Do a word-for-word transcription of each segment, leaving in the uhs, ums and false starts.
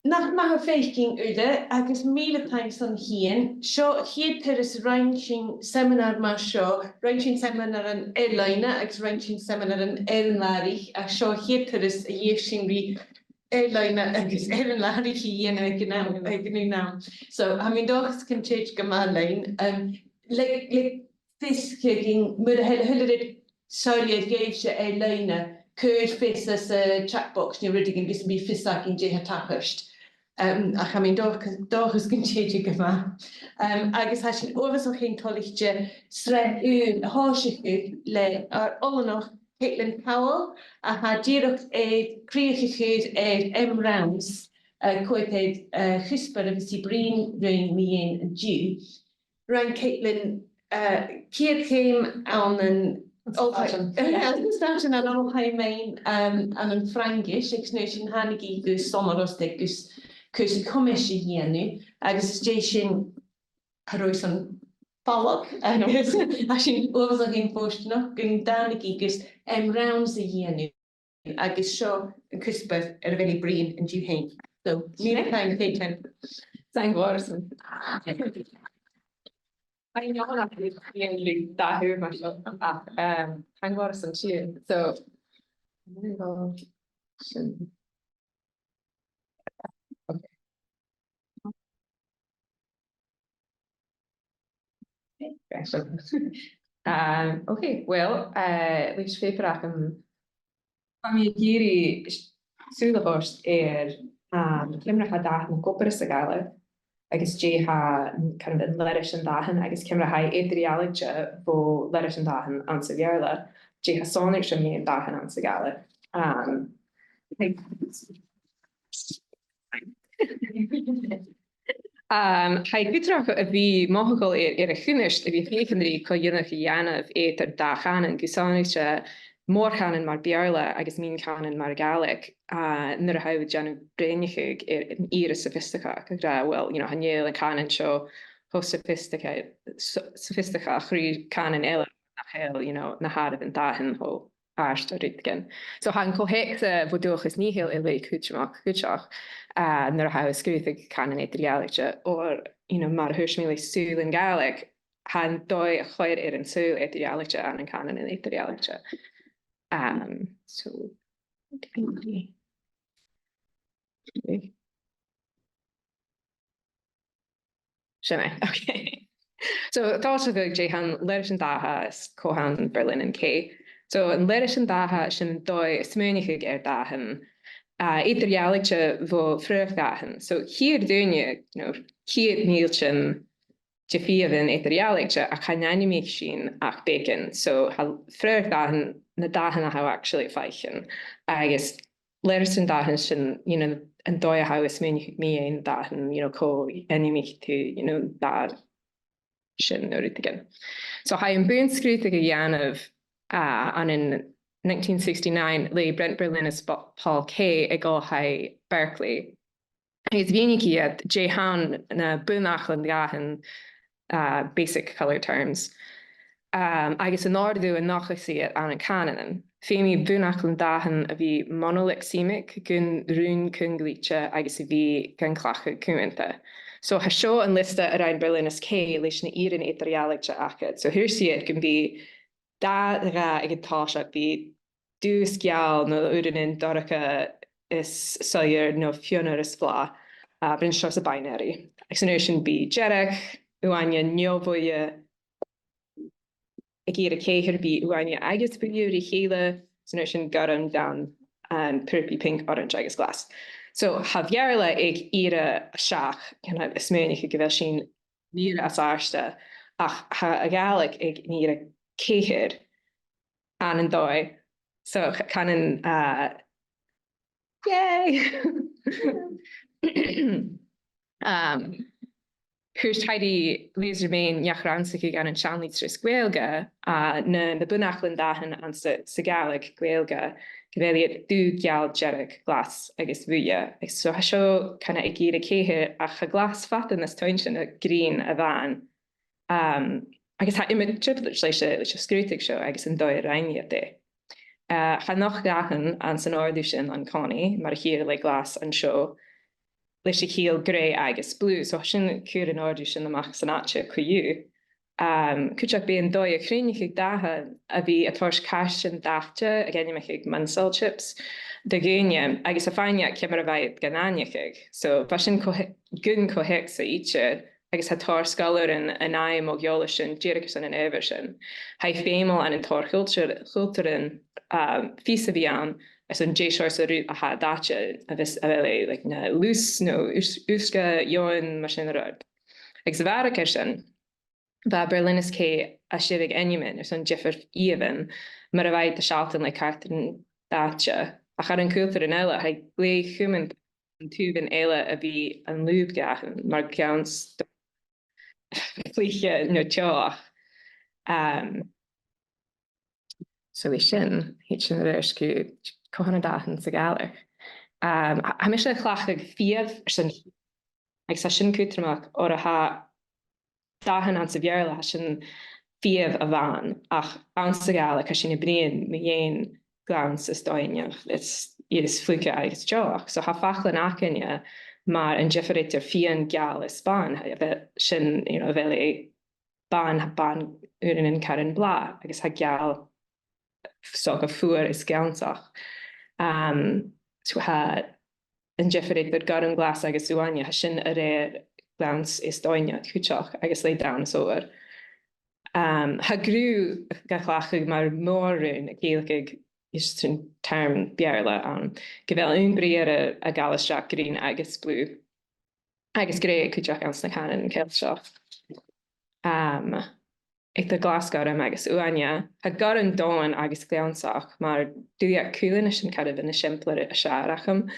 Nach math a bhith a' faicinn uile, agus mìle taing son a thighinn. Seo a' chiad turas a rinn sinn seiminear mar seo, rinn sinn seiminearan air-loidhne agus rinn sinn seiminearan air an làraich, ach seo a' chiad turas a dh'fheuch sinn ri air-loidhne agus air an làraich a dhèanamh aig an àm, aig an aon àm. So, tha mi an dòchas gun tèid gu math leinn. Um, le, le fios againn, mura h-eil a h-uile rud soilleir dhuibhse air-loidhne, cuir fios anns a' chat box no rudeigin, gus am bi fios againn dè tha tachairt. Um, ach tha mi an dòch-, dòchas gun tèid e gu math. Um, agus tha sinn uabhasach fhèin toilichte sreath ùr a thòiseachadh le ar oileanach Caitlin Powell, a tha dìreach air crìoch a chur air M Rounds, uh, co-dhiù, uh, chuspair a bhios i a' bruidhinn rinn mu dheidhinn an-diugh. Rinn Caitlin, uh, ceud cheum ann an Oilthigh, stanchion ann an Oilthigh Maine, um, ann am Fraingis, agus an uair sin thàinig i gu Somar Ostaig gus cùrsa comais a dhèanamh, agus às dèidh sin cha robh i son falach, agus tha sinn uabhasach fhèin fortanach gun tàinig i gus M Rounds a dhèanamh, agus seo an cuspair air a bheil i a' bruidhinn an-diugh fhèin. So, mìle taing, Caitlin. Taing mhòr, Susan. Tha e neònach a bhith a' bruidhinn ri dath ùr mar seo, ach, um, taing mhòr airson tighinn. So, I'm gonna go sin. Okay. Okay, so, um, okay, well, uh, leis pàipear agam, tha mi ag iarraidh sùil a thoirt air, um, ciamar a tha dathan ag obair sa Ghàidhlig, agus dè tha, kind of, an leithid an dathan, agus ciamar a tha e eadar-dhealaichte bho leithid an dathan anns a' Bheurla, dè tha sònraichte mu dheidhinn dathan anns a' Ghàidhlig. Um, um, tha e gu tric a bhith mothachail air, air a' chunnart a bhith a' feuchainn ri co-dhùnadh a dhèanamh eadar dà chànan, gu sònraichte mòr-chànan mar Beurla agus mion-chànan mar Ghàidhlig, uh, nuair a tha thu a' dèanamh breitheanachadh air an ìre sophisticizeach, ag ràdh, well, you know, chan eil an cànan seo cho sophisticizeach, so-, sophisticizeach ri cànan eile nach eil, you know, na h-àireamhan dathan cho àrd air rudeigin. So tha an co-theacsa bho dhualchas nì-sheòil air leth cudromach cuideachd, uh, nuair a tha thu a' sgrùdadh cànan eadar-dhealaichte, oir, you know, mar a thuirt mi le sùilean Gàidhlig, tha an dòigh a chuir air an saoghal eadar-dhealaichte ann an cànanan eadar-dhealaichte. Um, so, sin e, okay. So, tòisichidh sinn le dè tha an leithid an datha is cò tha am broinn an cè. So, an leithid an datha, sin an dòigh a' smaoineachadh air dathan, uh, eadar-dhealaichte bho fhradharc-dhathan. So, a' chiad duine, you know, a' chiad mhìltean de dh'fhiamhan eadar-dhealaichte, ach chan ainmich sinn ach beagan. So, tha fradharc-dhathan, na dathan a tha thu actually a' faicinn. Agus leithid an dathan sin, you know, an dòigh a tha thu a' smaoineachadh mu dheidhinn dathan, you know, cò ainmich thu, you know, dà sin no rudeigin. So, tha am bunscrùdadh a dhèanamh, uh, ann an nineteen sixty-nine le Brent Berlin is Ba-, Paul Kay aig Oilthigh Berkeley. Agus mhìnich iad dè th' ann na bunfhaclan dathan, uh, basic colour terms. Um, agus an òrdugh a nochdas iad ann an cànanan. Feumaidh bunfhaclan dathan a bhith monolexemic, gun rùn cungailite agus a bhith gan cleachdadh cumanta. So tha seo an liosta a rinn Berlin is Kay leis na ìrean eadar-dhealaichte aca. So thuirt iad gum bi dà dhà aig an toiseach, bidh dubh is geal no uaireannan dorcha is soilleir no fionnar is blàth, uh, bidh an seòrsa binary. Agus an uair sin bidh dearg, uaine, neo-bhuidhe, ag ìre ceithir bidh uaine agus buidhe ri chèile, is an uair sin gorm, donn, um, purpaidh, pinc, orains agus glas. So tha Beurla aig ìre a seachd, kind of, a' smaoineachadh gu bheil sinn an ìre as àirde, ach tha a' Ghàidhlig aig an ìre ceithir ann an dòigh. So, ch-, chan ann, uh, yay! Um, thuirt Heidi Leiser-Main, neach-rannsaiche ann an seanlitreachas Gaeilge, uh, na, na bunfhaclan dathan anns a', sa Ghàidhlig Gaeilge, gu bheil iad dubh, geal, dearg, glas agus bhuidhe. Agus so tha seo kind of aig ìre ceithir, ach tha glas fada nas toinnte na grinn a-mhàin. Um, agus tha iomadh trioblaid leis a', leis a' sgrùdadh seo agus an dòigh a rinn iad e. Uh, chan fhaic thu dathan anns an òrdugh sin an-còmhnaidh, mar a chithear le glas an seo. leis a' chiall grey agus blue. So sin a' cur an òrdugh sin a-mach às an àite co-dhiù. Um, cuideachd bidh an dòigh a' cruinneachadh dathan a bhith a' toirt cairtean dathte, ag ainmeachadh Munsell chips, do dhaoine, agus a' faighneachd ciamar a bhiodh iad gan aithneachadh. So bha sin co-, gun co-theacsa idir, agus tha tòrr sgoilearan an aghaidh mo dh'eòlas sin, dìreach airson an adhbhar sin. Tha e feumail ann an tòrr chultar-, chultaran, um, fios a bhith ann, airson dè seòrsa rud a tha dathte, a bhios, a bheil e, like, na lus, no us-, uisge, eòin, mar sin air adhart. Agus a bharrachd air sin, bha Berlin is Kay a' sireadh ainmean airson diofar ìomhan, mar a bha iad a' sealltainn le cairtean dathte. Ach ann an cultaran eile, tha e glè chumanta an taobhan eile a bhith an lùb dhath, mar gleanns, cluiche no teòthachd. Um, so bha sin, thèid sinn air ais gu cò na dathan sa Ghàidhlig. Um, tha, tha mise a' cleachdadh fiamh airson, agus tha sin cudromach, oir tha dathan anns a' Bheurla, tha sin fiamh a-mhàin, ach anns a' Ghàidhlig tha sinn a' bruidhinn mu dheidhinn gleanns is doimhneachd, is, is fliuch agus teòthachd. So tha faclan againne mar an diofar eadar fìon, geal is bàn, a bheil sin, you know, a bheil e bàn, tha bàn uaireannan caran blàth, agus tha geal 's dòcha fuar is gleansach. Um, so tha an diofar eadar gorm, glas agus uaine, tha sin a rèir gleanns is doimhneachd cuideachd, agus le dàn is odhar. Um, tha gruth ga chleachdadh mar mhòr-rùn a' ciallachadh, is sin term Beurla, um, gu bheil aon briathar a' gabhail a-steach green agus blue, agus grey cuideachd anns na cànanan Ceilteach. Um, eadar glas, gorm agus uaine, tha gorm domhainn agus gleansach mar dùthaich caolais, sin ceithir de na seinnplidhean as fheàrr agam.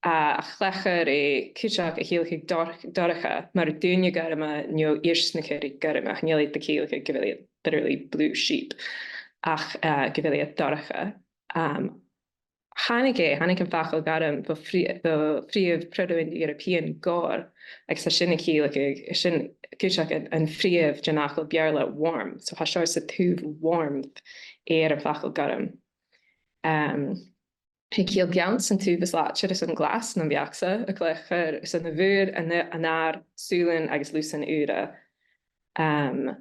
A, a chleachdar e cuideachd a' ciallachadh dor-, dorcha, mar daoine gorma no iarsnachairean gorma, chan eil iad a' ciallachadh gu bheil iad literally blue sheep, ach, uh, gu bheil iad dorcha. Um, thàinig e, thàinig am facal gorm bho fri-, bho phrìomh Proto-Indo-European gor, agus tha sin a' ciallachadh, sin cuideachd an, an phrìomh den fhacal Beurla warm. So tha seòrsa taobh warmth air am facal gorm. Um, tha e a' ciallachadh gleanns, an taobh as làidire airson glas nam bheachd-sa, a' cluich airson a' mhuir, an, an adhar, sùilean agus lusan ùra. Um,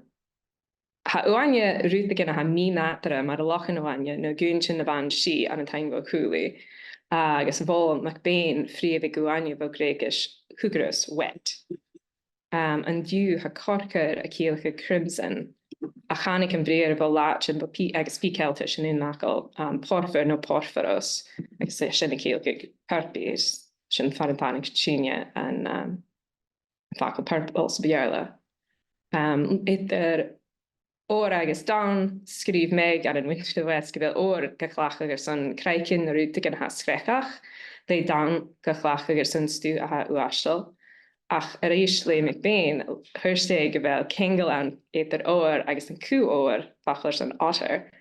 tha uaine rudeigin a tha mì-nàdarra mar lochan uaine no gùin na bhan-sìth ann an taigh bho Cooley, agus mhol MacBain freumhadh uaine bho Ghreugais hugros, wet. Um, an-diugh tha corcra a' ciallachadh crimson, ach thàinig am briathar bho Làidean, bho P-, agus P Ceiltis an aon fhacal, um, porphyr no porphyros, agus 's e sin a' ciallachadh purpaidh, sin far an tàinig sinne an, um, facal purple sa Bheurla. Um, eadar odhar agus donn, sgrìobh Meg ann an Winter to the West gu bheil odhar ga cleachdadh airson craiceann no rudeigin a tha sgreacach, le donn ga cleachdadh airson stuth a tha uaisleil. Ach a-rithist le MacBain, thuirt e gu bheil ceangal ann eadar odhar agus an cù odhar, facal airson otter,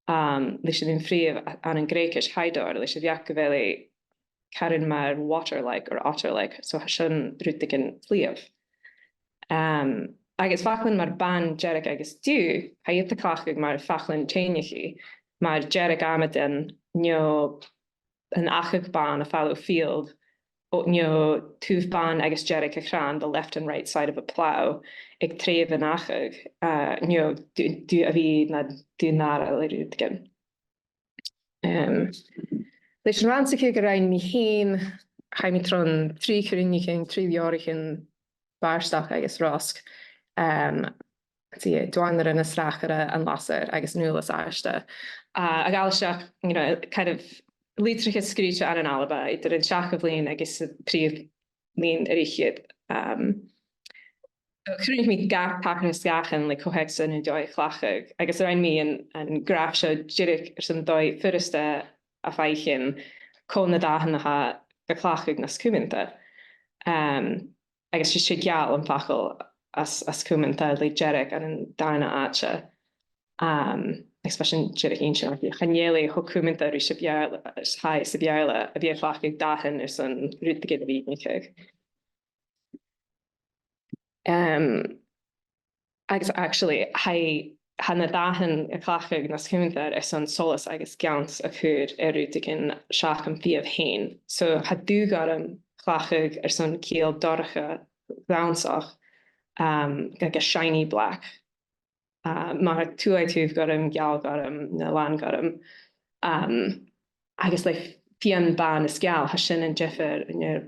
um, leis an aon phrìomh ann an Greugais hydor, leis a' bheachd gu bheil e caran mar water-like or otter-like, so tha sin rudeigin fliuch. Um, agus faclan mar bàn, dearg agus diugh, tha iad a' cleachdadh mar fhaclan teangachaidh, mar dearg amadan, no an achadh bàn, a fallow field, o, no taobh bàn agus dearg a' chrann, the left and right side of a plough, aig treubh an achadh, uh, no dubh, dubh a bhith na dubh-nàire le rudeigin. Um, leis an rannsachadh a rinn mi fhìn, chaidh mi tron trì cruinneachain, trì leabhraichean, Bàrdachd agus Rosg, um, dè, Duanaran na Sràcaire, An Lasair agus An Ualas Àrda. Uh, a' gabhail a-steach, you know, kind of litreachas sgrìobhte ann an Alba, eadar an t-seachdamh linn agus a' phrìomh linn air fhichead. Um, chruinnich mi gach tachartas dhachaigh le co-theacsa an dòigh a chleachdadh, agus rinn mi an, an graph seo dìreach airson dòigh furasta a dh'fhaicinn cò na dathan a tha ga cleachdadh nas cumanta. Um, agus 's e geal am facal as, as cumanta le dearg ann an dàrna àite. Um, agus bha sin dìreach inntinneach. Chan eil e cho cumanta ris a' Bheurla, is tha e sa Bheurla, a bhith a' cleachdadh dathan airson rudeigin a mhìneachadh. Um, agus actually, tha, tha na dathan a' cleachdadh nas cumanta airson solas agus geans a chur air rudeigin seach am fiamh fhèin. So, tha dubh-ghorm cleachdadh airson ciall dorcha glannsach, um, like a shiny black. Uh, mar tuagh taobh gorm, geal gorm, no làn gorm. Um, agus le fìon bàn is geal, tha sin an diofar, you know,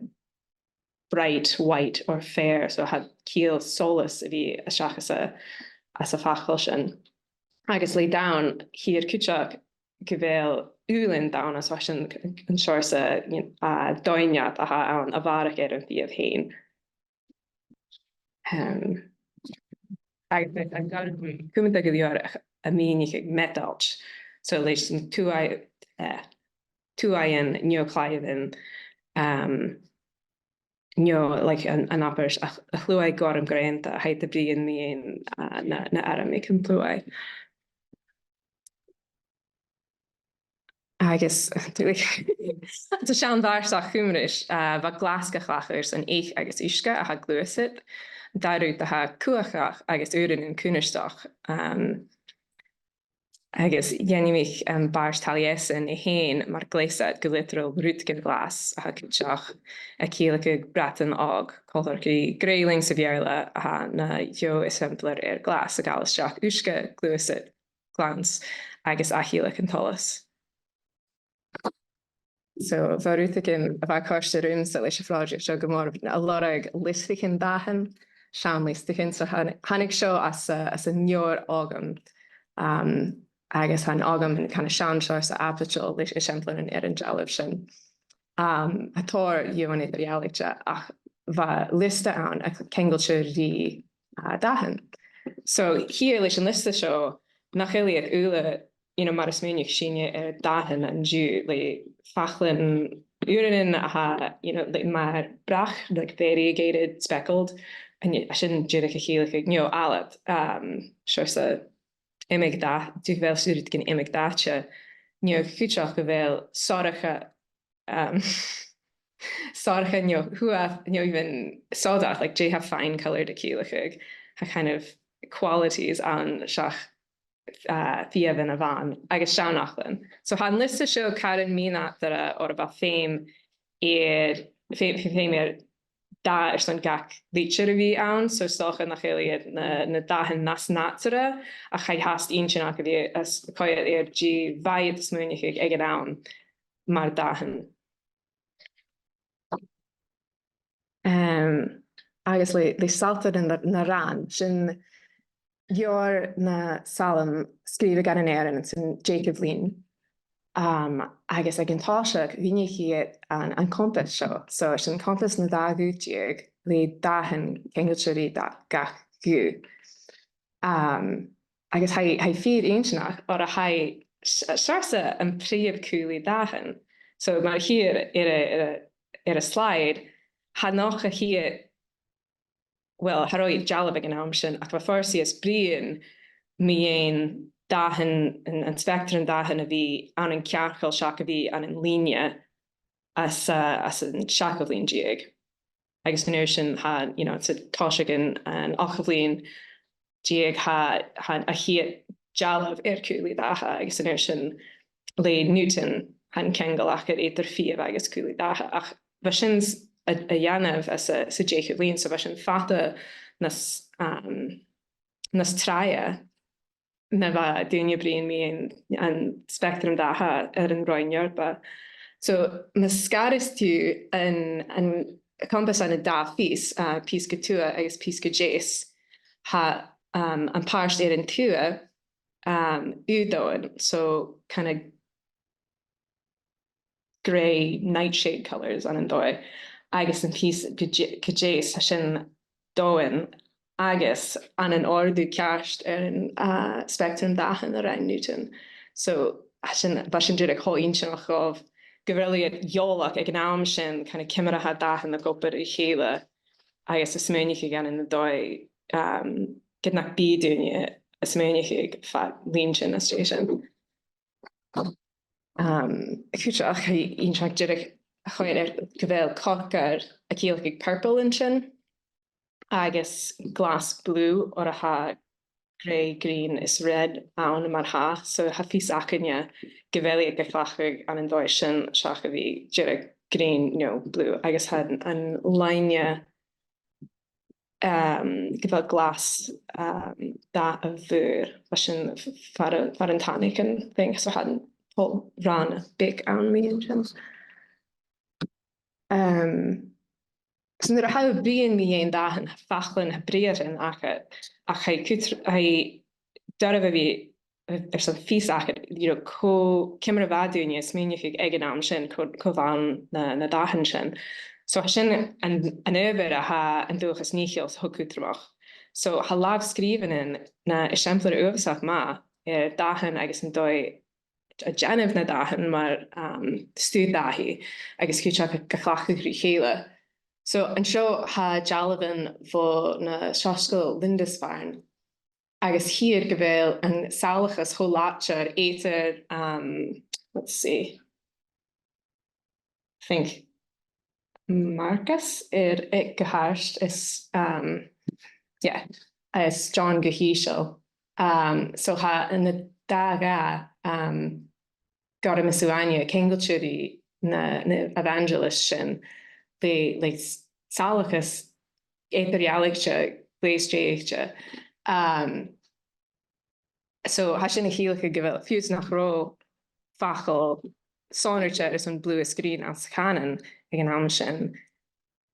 bright white or fair, so tha ciall solais a bhith a-steach às a, às a' fhacal sin. Agus le donn, chì thu cuideachd gu bheil ùbhlan donn, is tha sin an seòrsa, you know, uh, doimhneachd a tha ann a bharrachd air an fhìor fhèin. Um, agus an cùmhnant gu leòr a, a' mìneachadh meatailt. So leis an tuagh, uh, tuaghan no claidheamhan, um, no, like, an, an abairt, a, a chluaidh gorm ghreannta, tha iad a' bruidhinn mu dheidhinn, uh, na, na h-airm aig an t-sluagh. Agus, like, 's e seann bhàrdachd Chuimris, uh, bha glas ga chleachdadh airson eich agus uisge a tha a' gluasad, dà rud a tha cumhachdach agus uaireannan cunnartach. Um, agus dh'ainmich, um, bàrd Taliesin e fhèin mar ghleusad gu literal rudeigin glas a tha cuideachd a' ciallachadh bradan òg, coltach ri grayling sa Bheurla, a tha na dheagh eisimpleir air glas a' gabhail a-steach uisge, gluasad, glans agus ath-chiallachadh an t-solas. So, bha rudeigin a bha a' còrdadh riumsa leis a' phròiseact seo gu mòr, a' lorg liostaichean dathan, seann liostaichean, so thàin-, thàinig seo às a', às an leabhar agam, um, agus tha agam an kind of seann seòrsa aibidil leis eisimpleirean air an dealbh sin. Um, tha tòrr dhen eadar-dhealaichte, ach bha liosta ann a' ceangal seo ri, uh, dathan. So, chì thu leis an liosta seo, nach eil iad uile, you know, mar a smaoinicheas sinne air dathan an-diugh, le faclan uaireannan a tha, you know, like, mar brach, like, variegated, speckled, an, sin dìreach a' ciallachadh, you know, allat, um, seòrsa iomadh dath, dìreach gu bheil rudeigin iomadh dathte, you know, cuideachd gu bheil sorcha, um, sorcha no shuath, no even sodach, like, dè tha fine coloured a' ciallachadh, tha kind of qualities ann seach, uh, fiamhan a-mhàin, agus seann fhaclan. So tha an liosta seo caran mì-nàdarra oir bha feum air, fe-, fe-, feum air dath airson gach litir a bhith ann, so 's dòcha nach eil iad na, na dathan nas nàdarra, ach tha e fhathast inntinneach a bhith a' coimhead air dè bha iad a' smaoineachadh aig an àm mar dathan. Um, agus le, le Saltair na, na Ràn, sin leabhar na Salm sgrìobhte dhan an Èireannach, sin Jacob Lean. Um, agus aig an toiseach, dh'fhaighnich iad an, an compas seo. So, sin compas na dà ghuth deug, le dathan ceangailte ri da-, gach guth. Um, agus tha e, tha e fìor inntinneach, oir tha e s-, seòrsa am prìomh cùlaidh dathan. So, mar a chì thu air a, air a, air a' slide, tha an dòchas a th' ann, well, cha robh iad dealbh aig an àm sin, ach bha Farsi a' bruidhinn mu dheidhinn dathan, an, an spectrum dathan a bhith ann an cearcall seach a bhith ann an lìne às, uh, às an seachdamh linn deug. Agus an uair sin tha, you know, 's e toiseach an, an ochdamh linn deug tha, tha a' chiad dealbh air cùlaidh datha, agus an uair sin le Newton tha an ceangal aca eadar fiamh agus cùlaidh datha. Ach bha sin s-, a, a' dèanamh às a', sa deicheamh linn, so bha sin fada nas, um, nas tràithe na bha daoine a' bruidhinn mu dheidhinn an spectrum datha air an Roinn Eòrpa. So, ma sgaras tu an, an compas ann an dà phìos, uh, pìos gu tuath agus pìos gu deas, tha, um, am pàirt air an tuath, um, aodach, so kind of grey nightshade colours ann an dòigh, agus am pìos gu de-, gu deas, tha sin domhainn, agus ann an òrdugh ceart air an, uh, spectrum dathan a rinn Newton. So, tha sin, bha sin dìreach cho inntinneach dhomh, gu bheil iad eòlach aig an àm sin, kind of ciamar a tha dathan ag obair ri chèile, agus a' smaoineachadh ann an dòigh, um, ged nach bi daoine a' smaoineachadh fad linntean às dèidh sin. Um, cuideachd, tha e inntinneach dìreach a' coimhead air gu bheil coircear a' ciallachadh purple an sin, agus glas blue, oir tha grey, green is red ann mar-thà, so tha fios againne gu bheil iad ga cleachdadh ann an dòigh sin seach a bhith dìreach green, you know, blue, agus tha an, an loidhne, um, gu bheil glas, um, dath a' mhuir, bha sin f-, far a, far an tàinig an thing, so tha an t-rann beag ann mu dheidhinn sin. Um, so nuair a tha thu a' bruidhinn mu dheidhinn dathan, tha faclan, tha briathran aca, ach tha e cudr-, tha e doirbh a bhith airson fios aca, you know, cò, ciamar a bha daoine a' smaoineachadh aig an àm sin, cò, cò bh' ann na, na dathan sin. So tha sin an, an adhbhar a tha an dualchas nì-chill cho cudromach. So tha làmh-sgrìobhainnean na eisimpleir uabhasach math air dathan agus an dòigh a dhèanamh na dathan mar, um, stuth-dathaidh agus cuideachd ga cleachdadh ri chèile. So an seo tha dealbhan bho na Seòrscoil Lindisfarne, agus chì thu gu bheil an salachas cho làidir eadar, um, let's see, I think Marcas air, aig gu h-àrd is, um, yeah, is John gu h-ìosal. Um, so tha na dà dhath, um, Gorm is Uaine, ceangailte ri na, na evangelist sin, le, le s-, salachas eadar-dhealaichte, glè stèidhichte. Um, so tha sin a' ciallachadh gu bheil, fiù 's nach robh facal sònraichte airson blue is green anns a' chànan aig an àm sin,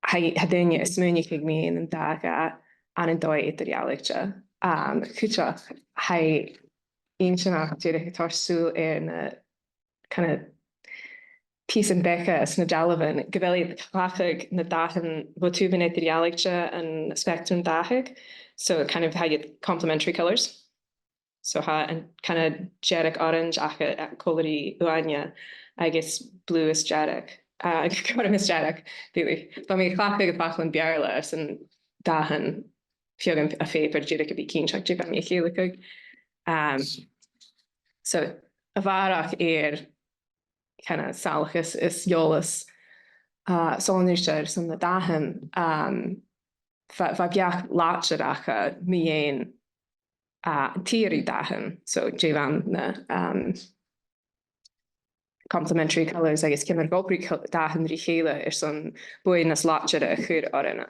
tha, tha daoine a' smaoineachadh mu dheidhinn an dà dhath ann an dòigh eadar-dhealaichte. Um, cuideachd, tha e inntinneach dìreach a' toirt sùil air na kind of pìosan beaga anns na dealbhan, gu bheil iad a' cleachdadh na dathan bho thaobhan eadar-dhealaichte an spectrum dathach. So kind of tha iad complementary colours. So tha an kind of dearg orange aca, eh, còmhla ri uaine agus blue is dearg, uh, gorm is dearg, really. Bha mi a' cleachdadh na faclan Beurla airson dathan feadhainn a' phàipeir dìreach a bhith cinnteach dè bha mi a' ciallachadh. Um, so, a bharrachd air kind of salachas is eòlas, uh, sònraichte airson na dathan, um, bha, bha beachd làidir aca mu dheidhinn, uh, tìoraidh dathan, so dè bh' ann na, um, complementary colours agus ciamar a dh'obraich co-, dathan ri chèile airson buaidh nas làidire a chur oirnne.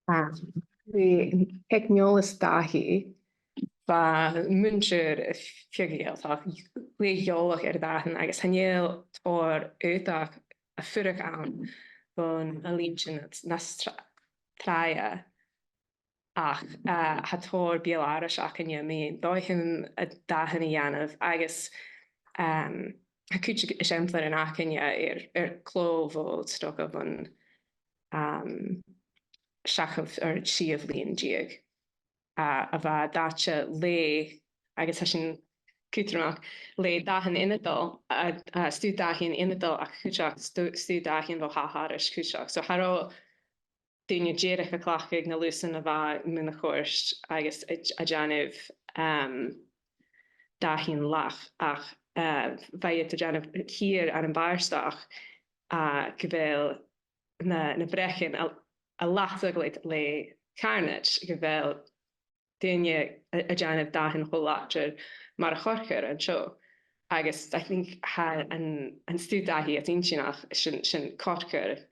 Ah, le teicneòlas dathaidh, bha muinntir a' Ghearmailt glè eòlach air dathan agus chan eil tòrr aodach a' fuireach ann bhon a' linn sin nas tra-, tràithe. Ach, eh, tha tòrr beul-aithris againne mu dheidhinn dòighean a' dathan a dhèanamh agus, um, tha cuid eisimpleirean againne air, air clò bho, 's dòcha bhon, um, seachdamh air a' siathamh linn deug, a, a bha dathte le, agus tha sin cudromach, le dathan ionadail, a, a, stuth-dathaidh ionadail, ach cuideachd stu-, stuth-dathaidh bho thaighean-aithris cuideachd. So, cha robh daoine dìreach a' cleachdadh na lusan a bha mun a' chuairt agus a', a' dèanamh, um, dathan leatha, ach, uh, bha iad a' dèanamh cinnteach ann am bàrdachd, uh, gu bheil na, na breicean a, a' leasachadh le, le càrnaid, gu bheil daoine a', a' dèanamh dathan cho làidir mar a' chorcair an seo. Agus I think tha an, an stuth-dathaidh as inntinniche sin, sin corcair.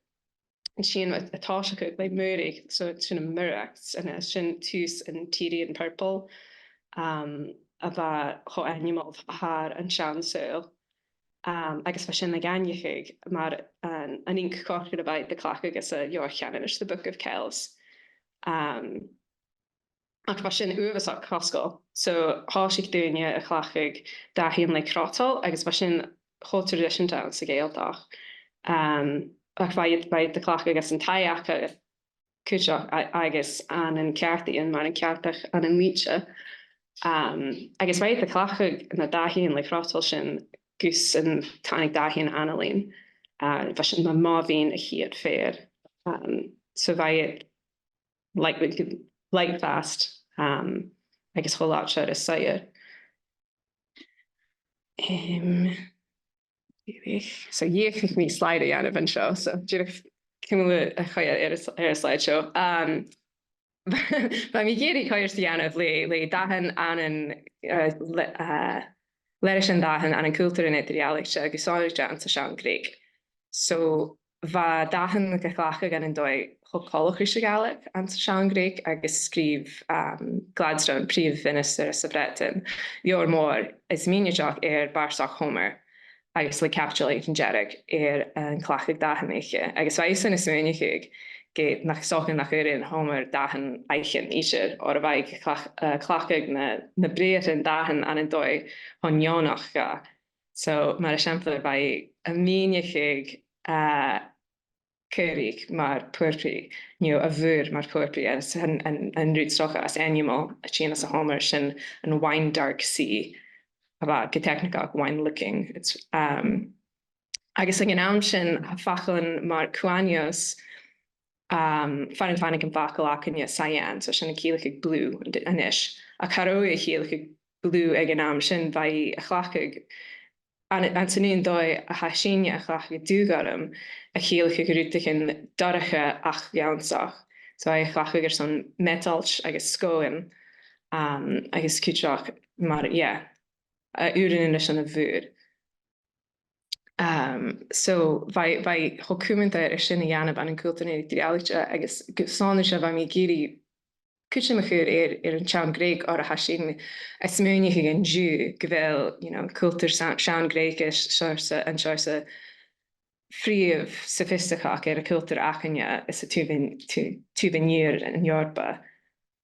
An sin a, a' tòiseachadh le murach, so sin am murach, and, uh, sin tùs an Tyrian purple, um, a bha cho ainmeil thar an t-seann saoghal. Um, agus bha sin ag aithneachadh mar an, an inc chorcair a bha iad a' cleachdadh anns a' Leabhar Cheanannais, the Book of Kells. Um, ach bha sin uabhasach cosgail. So, thòisich daoine a' cleachdadh dathan le crotal, agus bha sin cho traidiseanta anns a' Ghàidhealtachd. Um, ach bha iad, bha iad a' cleachdadh anns an taigh aca cuideachd a-, agus ann an ceartuidhean mar an ceartachd ann an Leòdhas. Um, agus bha iad a' cleachdadh na dathan le crotal sin gus an tàinig dathan anail. Uh, bha sin mu mheadhan a' chiad fhear. Um, so bha iad light, light fast, um, agus cho làidir is saor. Um, so, dh'fheuch mi slide a dhèanamh an seo, so, dìreach cumail a' choimhead air a' s-, air a' slide seo. Um, bha mi ag iarraidh coimhearsnachd a dhèanamh le, le dathan ann an, uh, le, uh, leithid de dhathan ann an cultar an eadar-dhealaichte agus sònraichte anns an t-seann Ghrèig. So, bha dathan ga chleachdadh ann an dòigh cho coltach ris a' Ghàidhlig anns an t-seann Ghrèig agus sgrìobh, um, Gladstone, prìomh mhinistear sa Bhreatainn, leabhar mòr is mìneachadh air bàrdachd Homer, agus le caibideil aig an deireadh air an cleachdadh dathan aice. Agus bha esan a' smaoineachadh gu nach, 's dòcha nach urrainn Homer dathan fhaicinn idir, oir bha e a' cleach-, uh, cleachdadh na, na briathran dathan ann an dòigh cho neònach dha. So, mar eisimpleir, bha e a' mìneachadh, uh, caoraich mar purpaidh, no a' mhuir mar purpaidh, agus an, an, an rud 's dòcha as ainmeile a' tighinn às a' Homer, sin an wine dark sea, a bha gu teicnigeach wine looking. It's, um, agus aig an àm sin, tha faclan mar cuaneos, um, far an tàinig am facal againne cyan, so sin a' ciallachadh blue an-, a-nis. Ach cha robh e a' ciallachadh blue aig an àm sin, bha e a' cleachdadh, ann, anns an aon dòigh a tha sinne a' cleachdadh dubh-ghorm, a' ciallachadh rudeigin dorcha ach leamsach. So, a' cleachdadh airson meatailt agus sgòthan, um, agus cuideachd mar, yeah, a' fhuireach airson a' mhuir. Um, so, bha, bha e cho cumanta air sin a dhèanamh ann an cultar na eadar-dhealaichte agus gu sònraichte bha mi ag iarraidh cuideam a chur air, air an t-seann Ghrèig, oir tha sinn a' smaoineachadh an-diugh gu bheil, you know, cultar sa-, seann Ghreugais, seòrsa, an seòrsa prìomh sophistaicheach air a' chultar againne anns an t-siathamh, t-, siathamh linn an Eòrpa.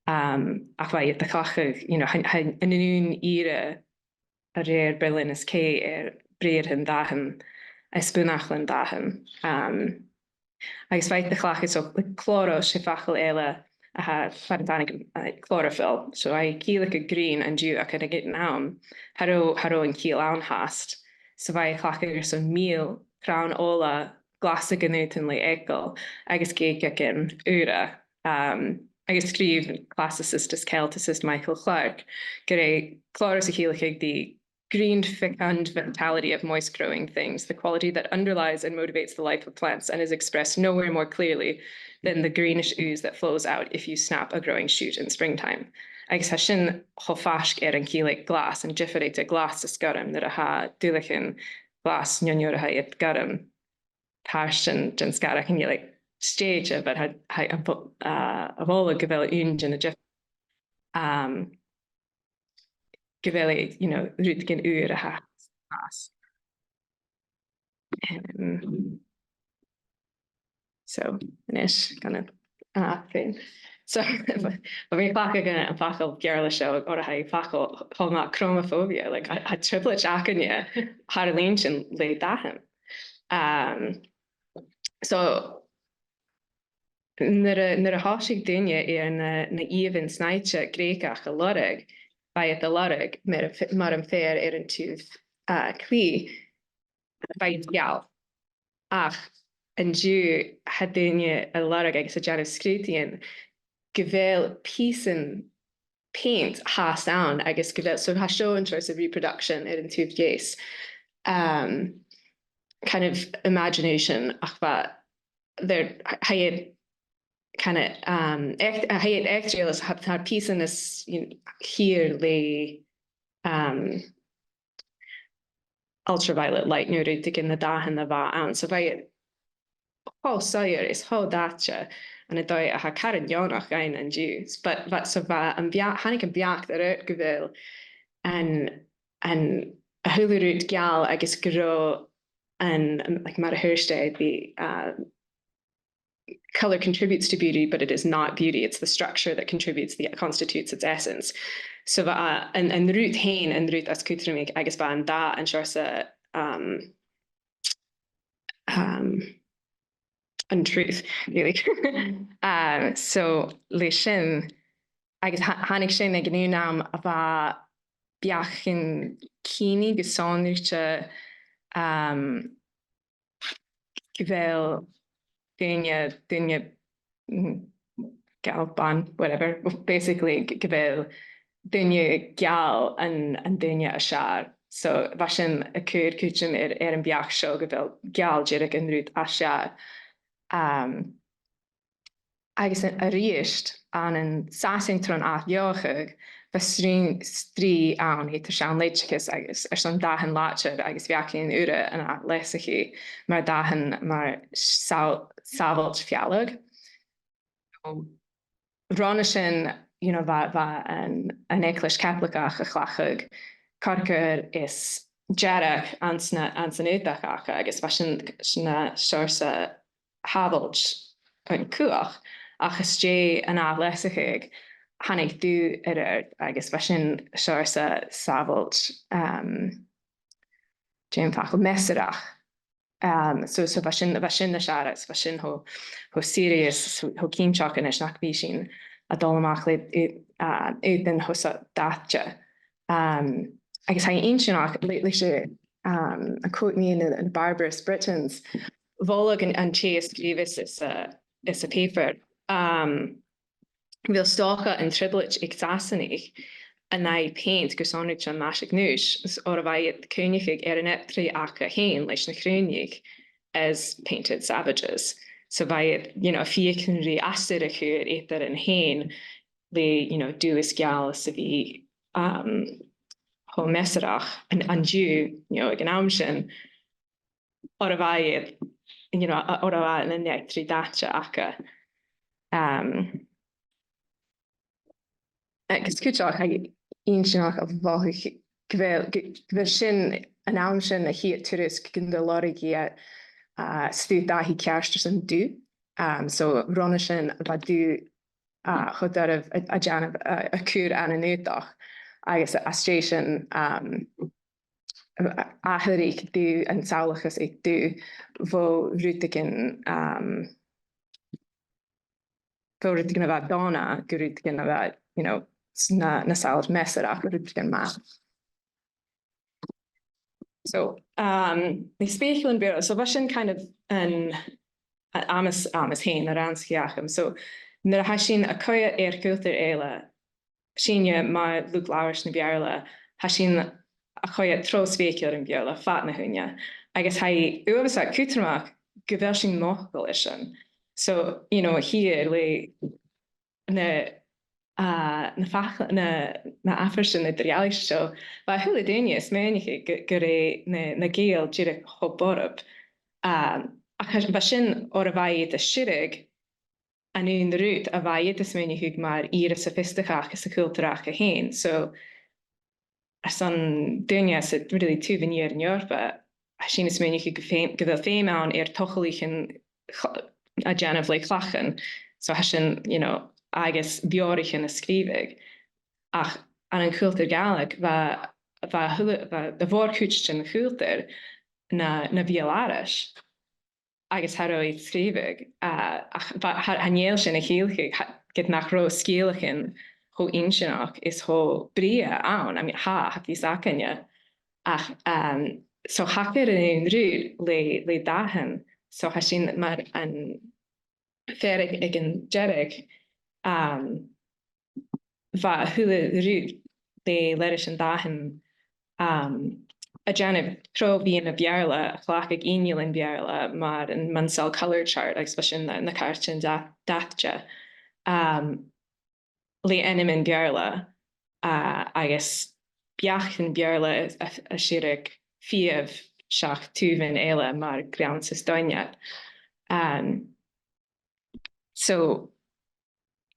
Um, ach bha iad a' cleachdadh, you know, tha, tha, ann an aon ìre a rèir Berlin is Kay air briathran dathan is bunfhaclan dathan. Um, agus bha iad a' cleachdadh, so, like, clòros, 's e facal eile a tha far an tàinig, uh, chlorophyll. So, a' ciallachadh green an-diugh, ach aig an àm, cha robh, cha robh an chiall ann fhathast. So, bha e a' cleachdadh airson mìl, crann ola, glasadh an aodainn le eagal, agus geug aig an ùire. Um, agus sgrìobh classicist is Celticist Michael Clarke gur e clòros a chiallaicheadh the green fecund vitality of moist growing things, the quality that underlies and motivates the life of plants and is expressed nowhere more clearly than the greenish ooze that flows out if you snap a growing shoot in springtime. Agus tha sin cho faisg air an chiall aig glas, an diofar eadar glas is gorm, nuair a tha duilleagan glas, no nuair a tha iad gorm, pàirt den, den sgaradh, chan eil e stèidhichte, but tha, tha, a' mho-, uh, a' moladh gu bheil aon de na dif-, um, gu bheil e, you know, rudeigin ùr a tha às. Um, so, a-nis, gonna, uh, fin. So, bha, bha mi a' cleachdadh an, am facal Beurla seo, oir tha e facal cho math, chromophobia, like, tha, tha trioblaid againne thar an inntinn le dathan. Um, so, nuair a, nuair a thòisich daoine air na, na ìomhaighean snaighte Greugach a lorg, bha iad a' lorg, mar a f-, mar am fear air an taobh, uh, clì, bha iad geal. Ach an-diugh, tha daoine a' lorg agus a' dèanamh sgrùdaidhean gu bheil pìosan peant fhathast ann, agus gu bheil, so tha seo an seòrsa reproduction air an taobh dheas. Um, kind of imagination, ach bha, there, tha iad kind of, um, ec-, tha iad eachdraidheil is tha, tha pìosan nas, you know, fhìor le, um, ultraviolet light no rudeigin, na dathan a bha ann. So bha e cho soilleir is cho dathte ann an dòigh a tha caran neònach dhuinn an-diugh. But, but so bha am bea-, thàinig am beachd air adhart gu bheil an, an, a h-uile rud geal agus gun robh an, an, like, mar a thuirt e, the, uh, colour contributes to beauty, but it is not beauty. It's the structure that contributes, that constitutes its essence. So, uh, an, an rud fhèin, an rud as cudromaiche, agus bha an dath an seòrsa, um, um, an truth, really. Um, so, leis sin, agus tha-, thàinig sin aig an aon àm a bha beachdan cinnidh gu sònraichte, um, gu bheil daoine, daoine, mm, geal, bàn, whatever, basically, gu bheil daoine geal an, an duine as fheàrr. So, bha sin a' cur cuideam air, air am beachd seo gu bheil geal dìreach an rud as fheàrr. Um, agus a-rithist ann an Sasainn tron ath-bheothachadh, bha sreath, sreath ann eadar seann leudachas agus airson dathan làidir agus bheachdan ùra an ath-leasachadh mar dathan mar sàbh-, sàbhailt fealla. Ron a sin, you know, bha, bha an, an Eaglais Chaitligeach a' cleachdadh corcair is dearg anns na, anns an aodach aca, agus bha sin, sin na seòrsa sàbhailt an cumhachd, ach às dèidh an ath-leasachadh thàinig dubh air, agus bha sin seòrsa sàbhailt, um, dè am facal, measarrach. Um, so, so bha sin, bha sin nas fheàrr, bha sin cho, cho serious, cho, cho cinnteach a-nis nach bi sinn a' dol a-mach le, uh, aodann cho dathte. Um, agus tha e inntinneach, le, leis a', um, a' quote mu na, na Barbarous Britons, a' moladh an, an tè a sgrìobh às, às a', às a' phàipear. Um, bheil 's dòcha an trioblaid aig Sasanaich an aghaidh peant gu sònraichte am maiseadh-gnùis, is oir bha iad a' cuimhneachadh air an eachdraidh aca fhèin leis na Cruithnich as painted savages. So bha iad, you know, a' feuchainn ri astar a chur eadar an fhèin le, you know, dubh is geal 's a bhith, um, cho measarrach an, an-diugh, you know, aig an àm sin, oir bha iad, you know, oir bha an eachdraidh dathte aca. Um, agus cuideachd, tha e inntinneach a' mothachadh gu bheil, gu, gu bheil sin an àm sin a' chiad turas gun do lorg iad, uh, stuth dathach ceart airson dubh. Um, so ron a sin bha dubh, uh, cho doirbh a, a dhèanamh, uh, a chur ann an aodach, agus às dèidh sin, um, atharraich dubh, an samhlachas aig dubh, bho rudeigin, um, bho rudeigin a bha dona gu rudeigin a bha, you know, s-, na, na sàbhailt measarrach gu rudeigin math. So, um, nì spèiseil am Beurla. So, bha sin kind of an, an amas, amas fhèin, an rannsachadh agam. So, nuair a tha sinn a' coimhead air cultar eile, sinne mar luchd-labhairt na Beurla, tha sinn a' coimhead tro speuclairean Beurla fad na h-ùine. Agus tha e uabhasach cudromach gu bheil sinn mothachail air sin. So, you know, thiar le na, uh, na fac-, na, na abairtean eadar-dhealaichte seo, bha a h-uile duine a' smaoineachadh gu, gur e na, na Gàidheil dìreach cho borb. Um, ach bha sin oir a bha iad a' sireadh an aon rud a bha iad a' smaoineachadh mar ìre sofaistaicheach sa chultar aca fhèin. So, airson daoine às a, really, taobh an iar an Eòrpa, tha sinn a' smaoineachadh gu feum-, gu bheil feum ann air togalaichean cl-, a dhèanamh le clachan. So, tha sin, you know, agus beòraichean a sgrìobhadh. Ach ann an cultar Gàidhlig, bha, bha a h-uile, bha a' mhòr-chuid den chultar na, na beul-aithris. Agus cha robh iad a' sgrìobhadh, uh, ach bha, cha, chan eil sin a' ciallachadh, cha, ged nach robh sgeulachdan cho inntinneach is cho brèagha ann. I mean, tha, tha fios againne. Ach, um, so thachair an aon rud le, le dathan. So tha sin mar an fhear aig, aig an deireadh, um, bha a h-uile rud de leithid an dathan, um, a' dèanamh tro mheadhan na Beurla, a' cleachdadh innealan Beurla mar an Munsell colour chart, agus bha sin na, na cairtean da-, dathte, um, le ainmean Beurla, uh, agus beachdan Beurla a, a, a' sireadh fiamh seach taobhan eile mar greann 's doinne. Um, So,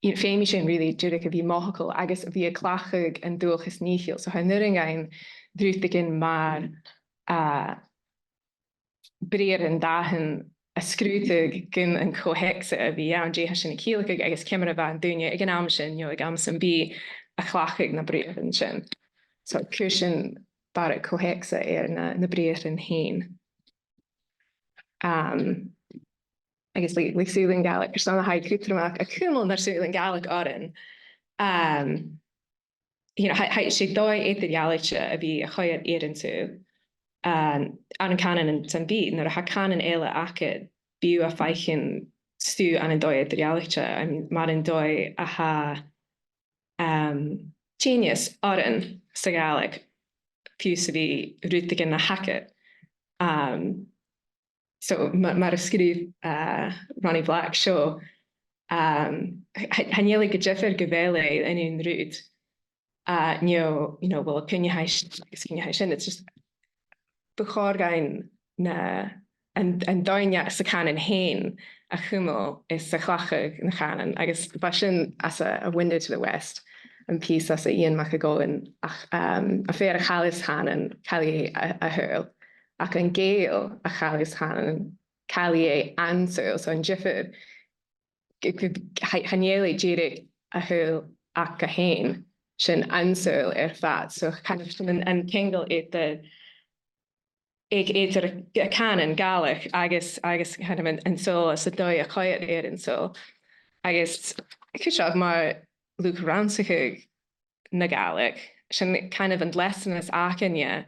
you know, feumaidh sinn really dìreach a bhith mothachail agus a bhith a' cleachdadh an dualchas nìochail. So, tha an urrainn dhuinn rudeigin mar, uh, briathran dathan a sgrùdadh gun an co-theacsa a bhith ann, dè tha sin a' ciallachadh agus ciamar a bha an duine aig an àm sin, you know, aig àm sam bith a' cleachdadh na briathran sin. So, cuiridh sin barrachd co-theacsa air na, na briathran fhèin. Um, agus le, le saothair Ghàidhlig, airson a tha e cudromach a chumail nar saothair Ghàidhlig oirnn. Um, you know, tha, tha, 's e dòigh eadar-dhealaichte a bhith a' coimhead air an saoghal. Um, ann an cànan sam bith, nuair a tha cànan eile agad, bidh thu a' faicinn stuth ann an dòigh eadar-dhealaichte, um, mar an dòigh a tha, um, tinneas oirnn sa Ghàidhlig, fiù 's a bhith rudeigin na th' agad. Um, so, ma-, mar a sgrìobh, uh, Ronnie Black seo, um, ch-, ch-, chan eil e gu diofar gu bheil e an aon rud, uh, no, you know, well, cuin a tha e sin, agus cuin a tha e sin. It's just, bu chòir dhuinn na, an, an duine sa chànan fhèin a chumail is a chleachdadh na chànan, agus bha sin anns a, A Window to the West, am pìos anns a Iain Mac a' Ghobhainn, ach, um, am fear a chailleas chànan, caillidh e a, a shaoghal, ach an Gàidheal a chailleas chànan, caillidh e an saoghal. So an diofar, gu, gu, cha, chan eil e dìreach a shaoghal aca fhèin, 's e an saoghal air fad. So kind of sin an, an ceangal eadar, ead-, eadar a' chànan Gàidhlig agus, agus kind of an, an saoghal 's an dòigh a choimhead air an saoghal. Agus cuideachd mar luchd-rannsachaidh na Gàidhlig, sin kind of an leasanas againne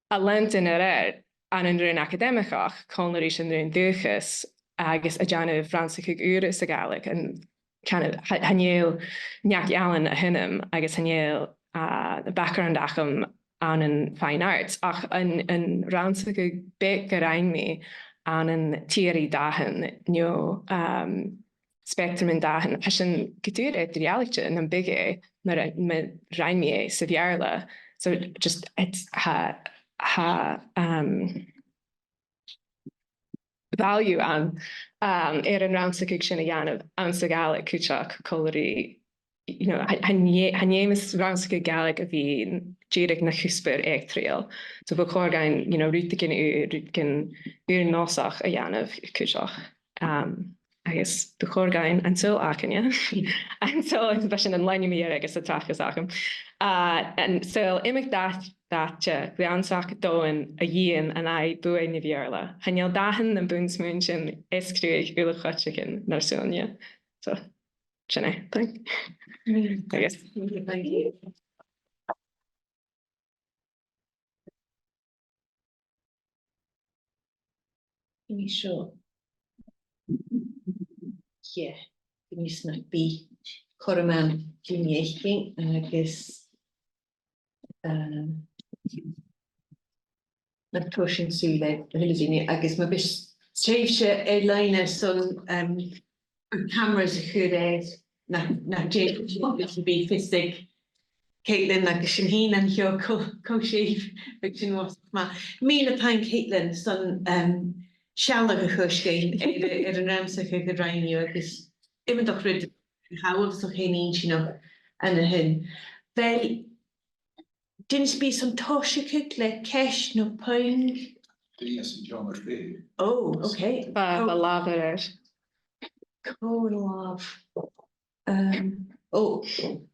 a leantainn air adhart ann an raon acadaimigeach, còmhla ris an raon dùthchas, agus a' dèanamh rannsachaidh ùr sa Ghàidhlig, an kind of, chan, chan eil neach-ealain a th' annam, agus chan eil, uh, background agam ann an fine arts, ach an, an rannsachadh beag a rinn mi ann an teòiridh dathan, no, um, spectrum an dathan, tha sin gu tur eadar-dhealaichte nam biodh e, mar a, mar a rinn mi e sa Bheurla. So just, it's, tha, tha, um, value ann, um, air an rannsachadh sin a dhèanamh anns a' Ghàidhlig cuideachd, còmhla ri, you know, chan, chan e, chan fheumas rannsachadh Gàidhlig a bhith dìreach na chuspair eachdraidheil. So bu chòir dhuinn, you know, rudeigin ùr, rudeigin ùr-nòsach a dhèanamh cuideachd. Um, agus bu chòir dhuinn an saoghal againne. An saoghal, bha sin an line a bh' air agus a' tràchdas agam. Uh, an saoghal iomadh dà-, dàite, gleansach, domhainn, a dhìon, an aghaidh buaidh na Beurla. Chan eil dathan nam bun-smaointean eas-cruaidh uile-choitligean nar suaimhneas. So, sin e. Thank you. I guess. Nì seo. Yeah. Nì seo nach bi cothrom ann duine fhaicinn agus, um, nach toir sinn sùil air a h-uile duine, agus ma bhios treimhse air-loidhne son, um, cameras a chur air, nach, nach dèan sibh fios aig Caitlin agus sinn fhìn an seo cò, cò sibh, bidh sin uabhasach math. Mìle taing, Caitlin, son, um, sealladh a chur sinn air, air an rannsachadh a rinn thu agus iomadach rud a tha uabhasach fhèin inntinneach ann a shin. Uill, dèan sibh son tòiseachadh le ceist no puing. Dè as an t-seòmar fhèin? Oh, okay. Bha, bha làmh air. Cò an làmh? Um, oh, chan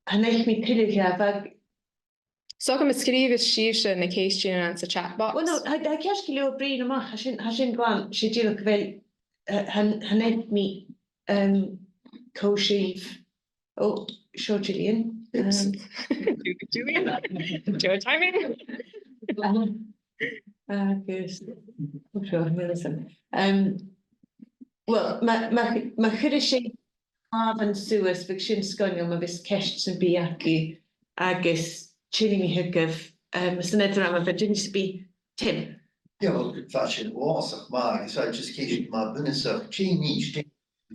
fhaic mi tuilleadh a bha. So, am sgrìobh sibhse na ceistean anns a' chat box? Well, no, tha, tha ceist gu leòr bruidhinn a-mach, tha sin, tha sin glan, 's e dìreach gu bheil, uh, chan, chan fhaic mi, um, cò sibh. Oh, seo Gillian. Oops. Um, Julie. Julie. Your timing. Agus, oh, seo, Melissa. Um, well, ma, ma, ma chuireas sibh làmhan suas, bhiodh sin sgoinneil, ma bhios ceist sam bith agaibh, agus tionndaidh mi thugaibh, um, san eadar-am, ma bhios, tionndaidh sam bith, Tim. Yeah, well, tha sin uabhasach math, agus tha just ceist math bunasach, dè nì sibh, dè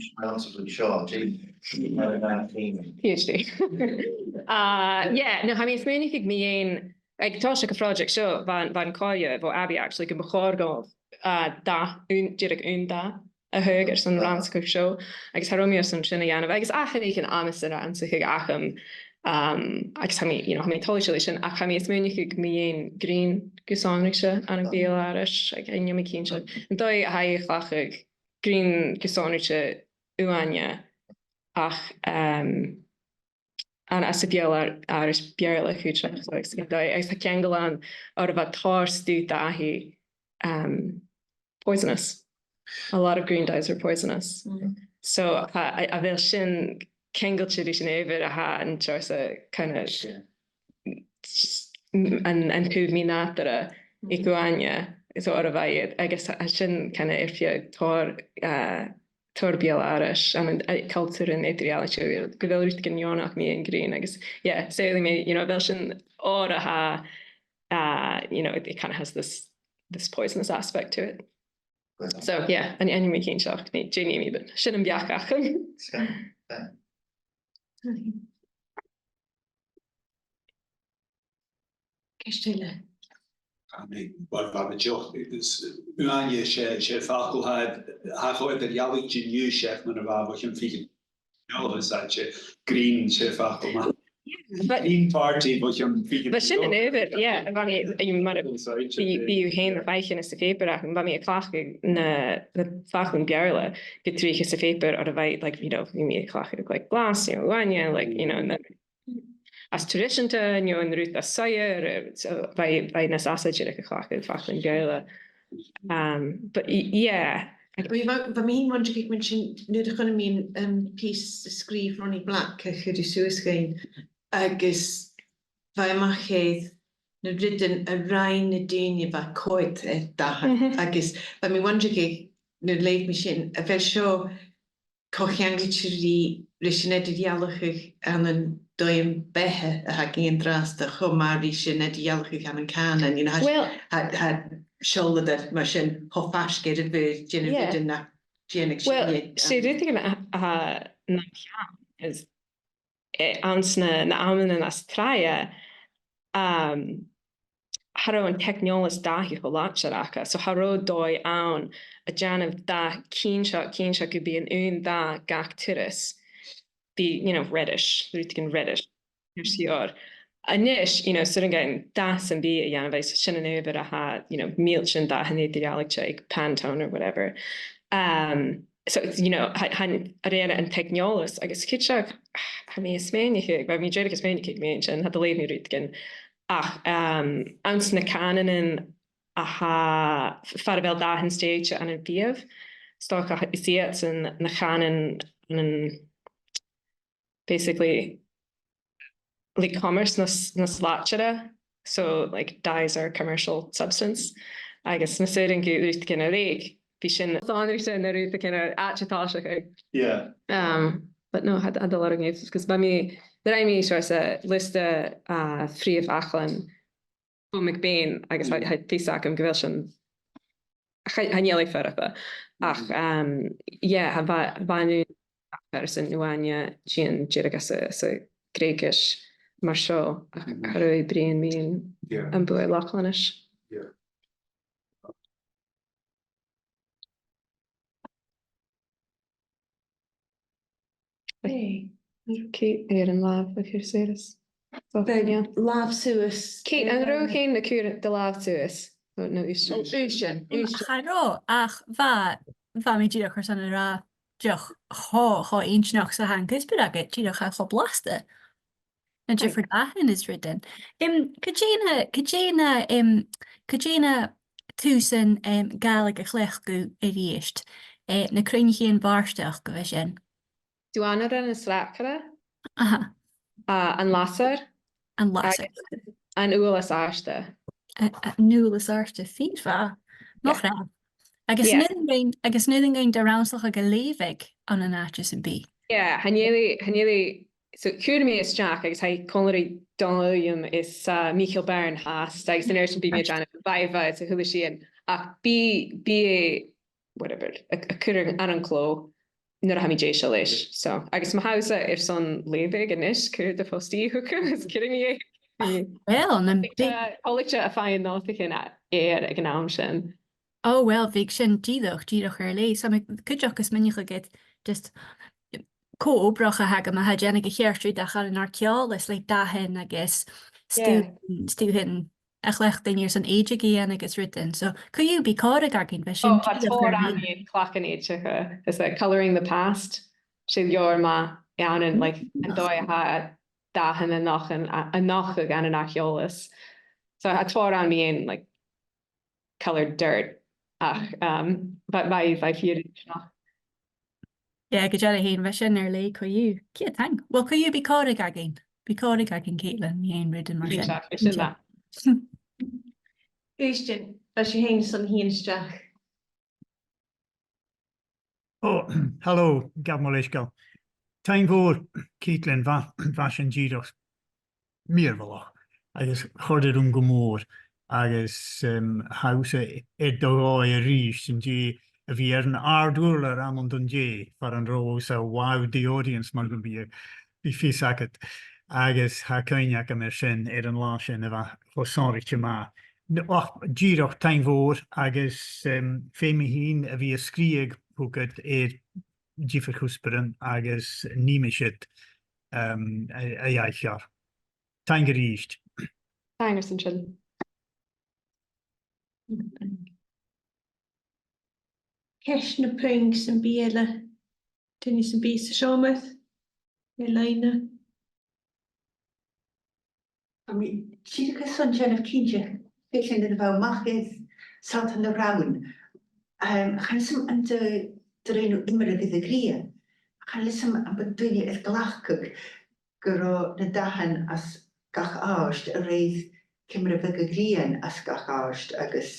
nì sibh, dè nì sibh, dè nì sibh, PhD. Uh, yeah, no, tha mi a' smaoineachadh mu dheidhinn, like, toiseach a' phròiseact seo, bha, bha an coire bho Abbie, actually, gum bu chòir dhomh, uh, dath, aon, dìreach aon dath a thaghadh airson an rannsachadh seo, agus cha robh mi airson sin a dhèanamh, agus ach, tha mi an amas air an rannsachadh agam, um, agus tha mi, you know, tha mi toilichte leis sin, ach tha mi a' smaoineachadh mu dheidhinn grinn gu sònraichte ann am beul-aithris, like, chan eil mi cinnteach. An dòigh a tha e a' cleachdadh grinn gu sònraichte uaine, ach, um, ann, anns a' bheul-aithris Bheurla cuideachd, agus, agus tha ceangal ann oir bha tòrr stuth dathach, um, poisonous. A lot of green dyes were poisonous. Mm. So, a, a, a bheil sin ceangailte ris an adhbhar a tha an seòrsa kind of, an, an taobh mì-nàdarra aig uaine, so oir a bha iad, agus tha sin kind of air feadh tòrr, uh, tòrr beul-aithris, ann an, uh, cultaran eadar-dhealaichte, gu bheil rudeigin neònach mu dheidhinn grinn, agus, yeah, saoilidh mi, you know, a bheil sin oir a tha, uh, you know, it, it kind of has this, this poisonous aspect to it. So, yeah, an, an e mi cinnteach, nì, dè nì mi, but sin am beachd agam. Ceist eile. Aye, mar a bha mi dìreach, is, uaine, 's e, 's e facal a tha, tha a' chòrr eadar-dhealaichte an-diugh, seach mar a bha, bho chionn fichead. No, is that, 's e green, 's e facal math. But green party, bho chionn fichead. But sin an adhbhar, yeah, bha mi, you might have, bidh, bidh thu fhèin a' faicinn sa phàipear agam, bha mi a' cleachdadh na, na faclan Beurla gu tric sa phàipear, oir bha, like, you know, bha mi a' cleachdadh, like, glas, you know, uaine, like, you know, na, as traidiseanta, no an rud as soilleir, eh, so bha, bha e nas fhasa dìreach a chleachdadh faclan Beurla. Um, but y-, yeah. I mean, bha, bha mi fhìn a' wondering, mar sin, nuair a chunnaic mi an, um, pìos a sgrìobh Ronnie Black a chuir thu suas dhuinn, agus bha e a-mach air na rudan a rinn na daoine a bha a' coimhead air dathan, agus bha mi a' wondering, nuair a leugh mi sin, a bheil seo co-cheangailte ri, ris an eadar-dhealachadh ann an dòigh-beatha a th' againn an-dràsta, cho math ris an eadar-dhealachadh ann an cànan, you know, tha, well, tha, tha seòladairean mar sin cho faisg air a' mhaoir, dèanamh, yeah, rudan nach dèanadh sinne. Well, 's e, um, rudeigin a, a, nam cheann is, eh, anns na, na amannan as tràithe, um, cha robh an teicneòlas dathaidh cho làidir aca, so cha robh dòigh ann a' dèanamh dath cinnteach, cinnteach gum biodh an aon dath gach turas, bidh, you know, reddish, rudeigin reddish, air sgàth. A-nis, you know, 's urrainn dhuinn dath sam bith a dhèanamh, agus sin an adhbhar a tha, you know, mìltean dathan eadar-dhealaichte aig Pantone or whatever. Um, so, you know, tha, tha, a rèir an teicneòlas, agus cuideachd, tha mi a' smaoineachadh, bha mi dìreach a' smaoineachadh mu dheidhinn sin, tha thu a' leughadh rudeigin, ach, um, anns na cànanan a tha, f-, far a bheil dathan stèidhichte ann am biadh, 's dòcha is iadsan na cànanan, an, basically, le commerce nas, nas làidire, so, like, dyes are a commercial substance, agus mas urrainn dhut rudeigin a reic, bidh sin sònraichte na rudeigin a tha iad a' tòiseachadh. Yeah. Um, but no, tha, tha e a' dol air a' ghnìomh, 'cause bha mi, nuair a rinn mi seo, 's e liosta, uh, prìomh fhaclan bho MacBain, agus tha, tha fhios agam gu bheil sin, cha, chan eil e furasta. Ach, um, yeah, bha, bha an aon athar san uaine a' tighinn dìreach às a, às a' Ghreugais mar seo, ach cha robh e a' bruidhinn mu, yeah, am Beurla Lochlannais. Yeah. Hey. Cò air an làmh a chuir suas? Bidh làmh suas. Cò, an robh thu fhèin a' cur do làmh suas? No, no, thusa. Thusa, thusa. Cha robh, ach bha, bha mi dìreach airson a ràdh, dìreach cho, cho inntinneach 's a tha an cuspair agad, dìreach cho blasta. Na diofar dathan is rudan. Em, cò dè na, cò dè na, em, cò dè na tùsan, em, Gàidhlig a chleachd thu a-rithist, eh, na cruinneachaidhean bàrdachd a bha sin? Duanairean na Sracadh. Aha. Ah, an lasair. An lasair. Agus an uair as àirde. A, a, an uair as àirde, fìor mhath. Mo chreach. Agus an urrainn dhuinn, agus an urrainn dhuinn do rannsachadh a leughadh ann an àite sam bith. Yeah, chan eil, chan eil, so chuir mi a-steach agus tha e còmhla ri Dòmhnall Uilleam is, uh, Michael Byrne fhathast, agus an uair sin bidh mi a' dèanamh Viva is a h-uile sìon. Ach bidh, bidh e, whatever, a, a' cur air an clò nuair a tha mi deiseil leis. So, agus ma tha thusa airson leughadh a-nis, cuir do phost-d thugam, is cuiridh mi e. Well, na big, uh, toilichte a' faighinn nòtaichean air aig an àm sin. Oh, well, bhiodh sin dìreach, dìreach air leth. So, ma, cuideachd is minig agad, just co-obrach a th' agam a tha a' dèanamh a' cheart rud ach ann an arc-eòlas le dathan agus, yeah, stuthan, stuthan a chleachd daoine airson èideadh a dhèanamh agus rudan. So, co-dhiù, bidh còmhradh againn, bidh sin dìreach air leth. Oh, tha tòrr ann mu dheidhinn clachan èideadh, is e Colouring the Past, 's e leabhar math a th' ann, like, an dòigh a tha dathan a' nochdadh, a, a' nochdadh ann an arc-eòlas. So, tha tòrr ann mu dheidhinn, like, coloured dirt. Ach, um, bha, bha, bha e fìor inntinneach. Yeah, gu dearbh fhèin, bha sin air leth co-dhiù. Ceud taing. Well, co-dhiù, bidh còmhradh againn. Bidh còmhradh againn, Caitlin, mu dheidhinn rudan mar sin. Sin math. Uisdean, bha sibh fhèin airson tighinn a-steach. Oh, hello, gabh mo leisgeul. Taing mhòr, Caitlin, bha, bha sin dìreach mìorbhaileach, agus chòrd e rium gu mòr, agus, em, tha thusa air do dhòigh a-rithist, an dèidh a bhith air an àrd-ùrlar ann an Dùn Dè, far an robh seo wow the audience, mar gum biodh, bidh fios agad. Agus tha cuimhne agam air sin, air an là sin, a bha cho sònraichte math. N-, ach, dìreach taing mhòr agus, em, feumaidh mi fhìn a bhith a' sgrìobhadh thugad air diofar chuspairean agus nì mi siud, em, a, a dh'aithghearr. Taing a-rithist. Taing airson sin. Ceist no puing sam bith eile? Duine sam bith sa seòmar? Ealaina? Tha mi dìreach airson dèanamh cinnteach, feuch leinn nuair a bha thu a-mach air sealltainn na rann. Em, chan eil fhios agam an do, do rinn thu iomradh air a' ghrian. Chan eil fhios agam am bu duine air glacadh gun robh na dathan às gach àird a rèir ciamar a bhiodh a' ghrian às gach àird agus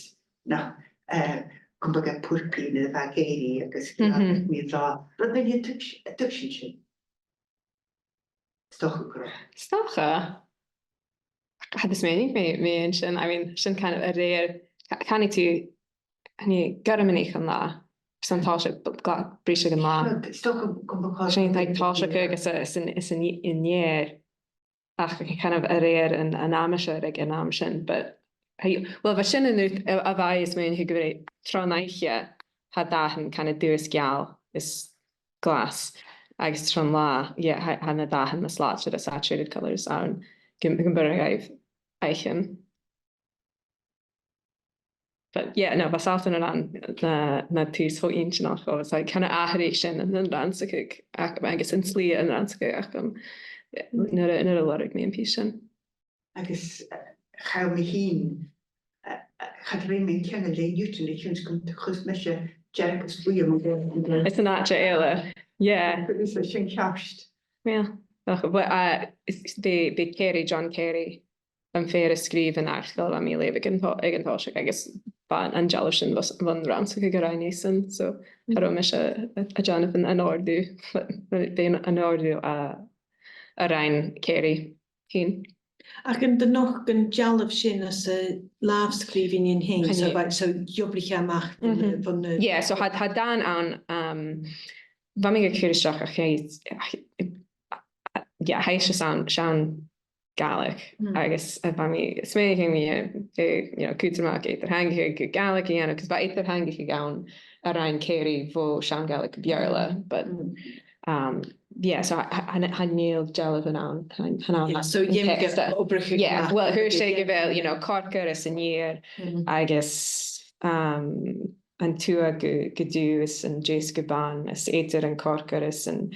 nach, eh, gum biodh e purpaidh nuair a bha e ag èirigh agus Mhm. glacadh mi an là. Robh duine a' tuigs-, a' tuigsinn sin? 'S dòcha gun robh. 'S dòcha. Cha do smaoinich mi, mi an sin, I mean, sin kind of a rèir, ca-, canaidh tu, canaidh tu gairmich an là, 's an toiseach b-, gla-, briseadh an là. Sure, 's dòcha gum, gum bu chòir. Sin, like, toiseach agus a, is an, is an, an èir. Ach kind of a rèir an, an aimsir aig an àm sin, but, hey, well, bha sin an rud a, a bha is mi a' smaoineachadh gu bheil tron oidhche, tha dathan kind of dubh is geal is glas, agus tron là, yeah, tha, tha na dathan nas slàite, the saturated colours ann, gum, gum b' urrainn dhaibh fhaicinn. But yeah, no, bha sealltainn an rann na, na tùs cho inntinneach, agus, like, kind of atharraicheadh sin an, an rannsachadh, ach, agus an t-slighe an rannsachadh agam, nuair a, nuair a lorg mi am pìos sin. Agus, eh, chaill mi fhìn, eh, eh, cha do rinn mi an ceangal le Newton a chionn 's gun do chuir mise dearg is buidhe mun cuairt. Is an àite eile. Yeah. Is e sin ceart. Yeah. Ach, well, uh, is, is bha, bha Carey, John Carey, am fear a sgrìobh an t-artagal a bha mi a' leughadh aig an to-, aig an toiseach, agus bha an dealbh sin bhon, bhon rannsachadh a rinn esan, so, Mm. cha robh mise a', a' dèanamh an, an òrdugh, bha an, an òrdugh a, a rinn Carey fhèin. Ach an do nochd an dealbh sin anns an làmh-sgrìobhainn fhèin, so, Chan e. bha, so dh'obraich e a-mach bhon, Mhm. bhon, uh, Yeah, so tha, tha dàn ann, um, bha mi ga chur a-steach a-chaoidh, yeah, tha e sean, sean Gàidhlig, Mm. agus, uh, bha mi, smaoinich mi, uh, uh, you know, cudromach eadar-theangachadh gu Gàidhlig a dhèanamh, 'cause bha eadar-theangachadh ann a rinn Carey bho sean-Ghàidhlig gu Beurla, but, Mm. um, yeah, so tha, tha, tha, chan eil dealbhan ann, chan, chan eil Yeah, so an dh'fheumadh text. obair a chur Yeah, amach well, thuirt e gu bheil, you know, Corca is an iar, Mm. agus, um, an tuagh gu, gu dubh is an deas gu bàn, is eadar an corca is an,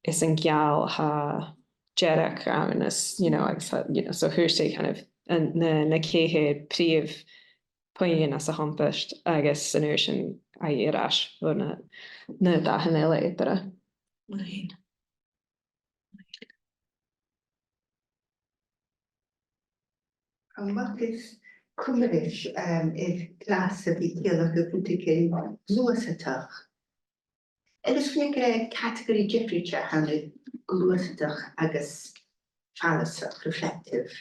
is an geal tha dearg ann is, you know, agus tha, you know, so thuirt e kind of, an, na, na ceithir prìomh puingean anns a' chompast agus an uair sin a dh'aithghearr air ais bho na, na dathan eile eatarra. Right. Tha mi a' faicinn cuimhne, um, air clas a bhith a' ciallachadh rudeigin gluasadach. Agus bheil catagoraichean diofraichte ann an gluasadach agus fallasach, reflective?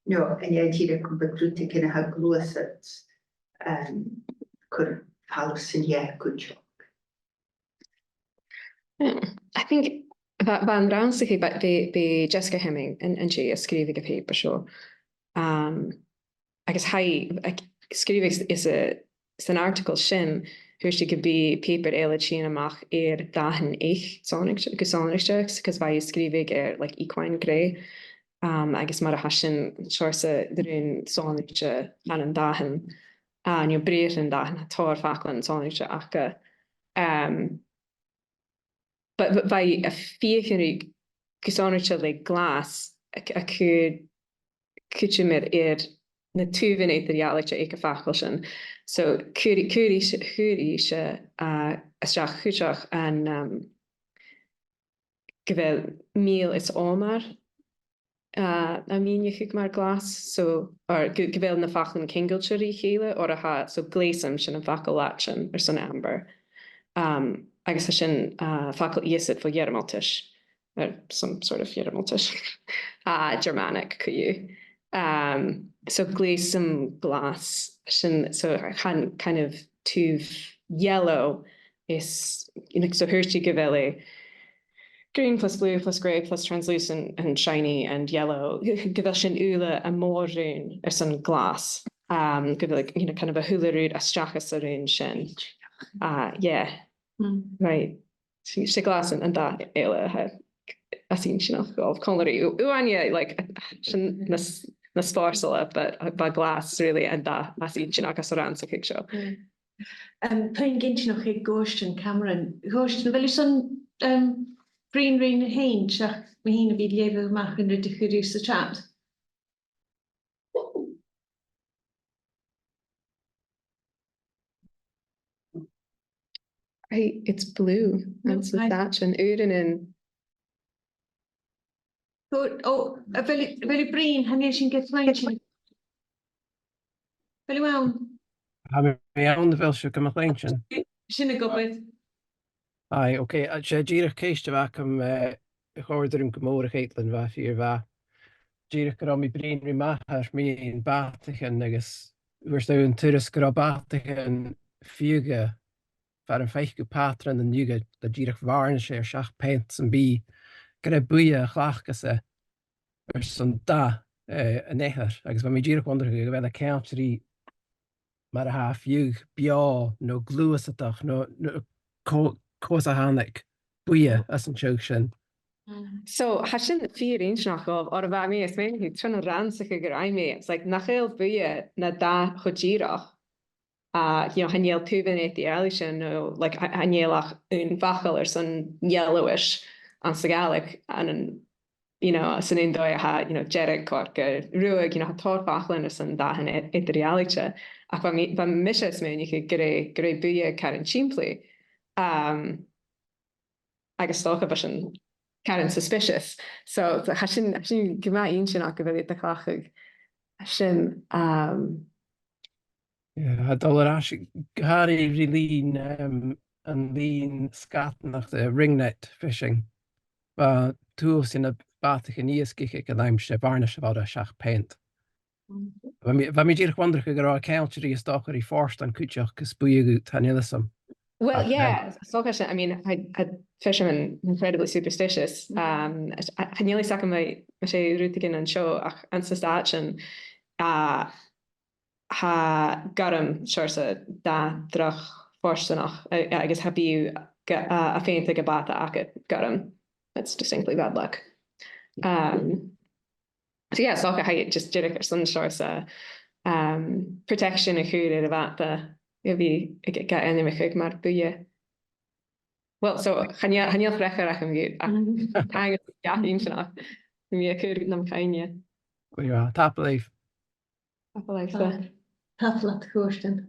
No an e dìreach gum biodh rudeigin a tha gluasad, um, cur fallas san dèidh cuideachd? Hmm. I think bha, bha an rannsachadh, bha, bha, bha Jessica Hemming an, an tè a sgrìobh a' phàipear seo. Um, agus tha i, like, sgrìobh i s-, is a, san article sin, thuirt i gum biodh pàipear eile a' tighinn a-mach air dathan eich sònraichte, gu sònraichte, 'cause bha i a' sgrìobhadh air, like, equine grey. Um, agus mar a tha sin seòrsa de rùn sònraichte ann an dathan, uh, no briathran dathan, tha tòrr faclan sònraichte aca. Um, but, but bha i a' feuchainn ri, gu sònraichte le glas, a, a' cur, cuideam air, air na taobhan eadar-dhealaichte aig a' fhacal sin. So, chuir, chuir i, chuir i, uh, a-steach cuideachd an, um, gu bheil mìl is òmar, uh, a' mìneachadh mar glas, so, or gu, gu bheil na faclan ceangailte ri chèile, or a tha, so gleasaim, sin am facal Laideann airson amber. Um, agus tha sin, uh, facal iasad bho Ghearmailtis, or some sort of Ghearmailtis, uh, Germanic, co-dhiù. Um, so gleasaim glas, sin, so chan, kind of taobh yellow is, you know, so thuirt i gu bheil e green plus blue plus grey plus translucent and shiny and yellow, gu bheil sin uile a' mòr-raon airson glas. Um, gu bheil, like, you know, kind of a h-uile rud a-steach às an raon sin. Uh, yeah. Mm. Right. 'S e, 's e glas an, an dath eile a th' anns an inntinneach, còmhla ri u-, uaine, like, sin nas, nas fharsaile, but, but glas really an dath as inntinneach às an rannsachadh seo. Mm. Um, puing inntinneach aig Gorstan Cameron. Gorstan, a bheil thu airson, um, bruidhinn rinn fhèin, seach mi fhìn a bhith a' leughadh a-mach an rud a chuir thu sa chat? Right, it's blue. No, anns an stàit sin, uaireannan. Good. Oh, a bheil, a bheil thu a' bruidhinn, chan eil sinn gad chluinntinn. A bheil thu ann? Tha mi ann, a bheil sibh gam chluinntinn? Sin a' gabhail. Aye, okay. Uh, 's e dìreach ceist a bh' agam, eh, chòrd e rium gu mòr, a Chaitlin, bha e fìor mhath. Dìreach gun robh mi a' bruidhinn ri m' athair mu bhàtaichean agus thuirt e an turas gun robh bàtaichean fiodha, far am faiceadh tu pàtran an fhiodha, le dìreach varnish air seach peant sam bith, gur e buidhe a chleachdas e airson dath, eh, an eathar, agus bha mi dìreach a' wonderachadh a bheil e ceangailte ri mar a tha fiodh beò no gluasadach no, no cò, cò às a thàinig buidhe às an t-seagh sin. So, tha sin fìor inntinneach, oir bha mi a' smaoineachadh tron rannsachadh a rinn mi, it's like, nach eil buidhe na dath cho dìreach, a, you know, chan eil taobhan eadar-dhealaichte no, like, a, chan eil ach aon fhacal airson yellowish anns a' Ghàidhlig, an, an, you know, san aon dòigh a tha, you know, dearg, corc, ruadh, you know, tha tòrr fhaclan airson dathan e-, eadar-dhealaichte. Ach bha mi, bha mise a' smaoineachadh gur e, gur e buidhe caran sìmplidh. Um, agus 's dòcha bha sin caran suspicious. So, so tha sin, tha sin gu math inntinneach gu bheil iad a' cleachdadh sin, um, Yeah, tha dol air ais, tha e ri linn, um, an linn sgadanach de ringnet fishing. Bha tuilleadh de na bàtaichean iasgaich aig an àm sin, varnish a bh' orra seach peant. Bha mi, bha mi dìreach a' wonderachadh an robh e ceangailte ri, 's dòcha, ri fortan cuideachd, gus buidhe a chur ann an sin. Well, yeah, so, I mean, I, I, fishermen incredibly superstitious. Um, I, I, chan eil fhios agam ma, ma 's e rudeigin an seo, ach anns na Stàitean, uh, tha gorm seòrsa dath droch fhortanach, a-, agus cha bhi thu ga-, a, a' faotainn gu bheil bàta agad gorm. That's distinctly bad luck. Um, so yeah, so tha e just dìreach airson seòrsa, um, protection a chur air a' bhàta, a bhith ga, ga ainmeachadh mar buidhe. Well, so, chan eil, chan eil freagarrach agam dhut, ach tha e gu math inntinneach. Bidh mi a' cur nam chuimhne. Glè mhath, tapadh leibh. Tapadh leibh. Tapadh leat, a Choirstìona.